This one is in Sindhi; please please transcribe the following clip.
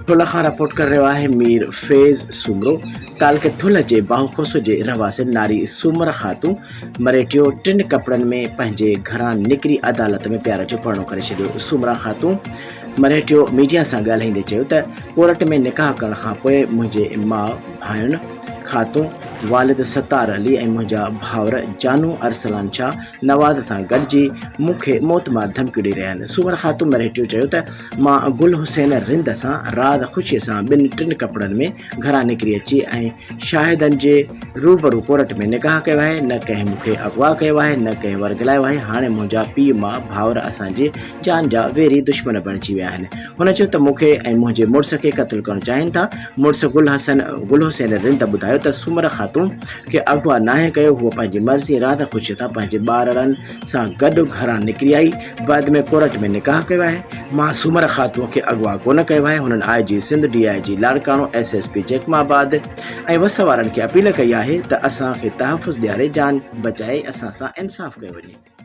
ٺلهه کان رپورٽ ڪري رهيو آهي مير فيض سومرو، تعلقي ٺلهه جي باهو کوسو جي رهواسين ناري سومر خاتون مريٽيو ٽن ڪپڙن ۾ پنهنجي گهران نڪري عدالت ۾ پيار جو پرڻو ڪري ڇڏيو. سومرا خاتون مريٽيو ميڊيا سان ڳالهائيندي چيو ته ڪورٽ ۾ نڪاح ڪرڻ کانپوء منهنجي ماء ڀائن خاتون، والد ستار علي ۽ منهنجا ڀائر جانو ارسلان شاهه نواز سان گڏجي مون کي موتمار ڌمڪيون ڏئي رهيا آهن. سومر خاتون مرهٽيو چيو ته مان گل حسين رند سان راز خوشيء سان ٻن ٽن ڪپڙن ۾ گهران نڪري اچي ۽ شاهدن جي روبرو ڪورٽ ۾ نڪاح ڪيو آهي، نه ڪنهن مون کي اغوا ڪيو آهي نه ڪنهن ورغلايو آهي، هاڻي منهنجا پيء ماء ڀائر اسان جي جان جا ويري دشمن بڻجي ويا آهن. هن چيو ته مون کي ۽ منهنجي مڙس کي قتل ڪرڻ چاهين ٿا، مڙس گل حسن گل حسين رند ٻڌايو ته سومر خاتون کي اغوا ناهي ڪيو، هوء پنهنجي مرضي ۽ راض خوشيء سان پنهنجي ٻارڙن سان گڏ گهران نڪري آئي، بعد ۾ ڪورٽ ۾ نڪاح ڪيو آهي، مان سومر خاتون کي اغوا ڪونه ڪيو آهي، هنن I G Sindh, D I G Larkana, S S P Jacobabad ۽ وس وارن کي اپيل ڪئي آهي ته اسان کي تحفظ ڏياري جان بچائي اسان سان انصاف ڪيو وڃي.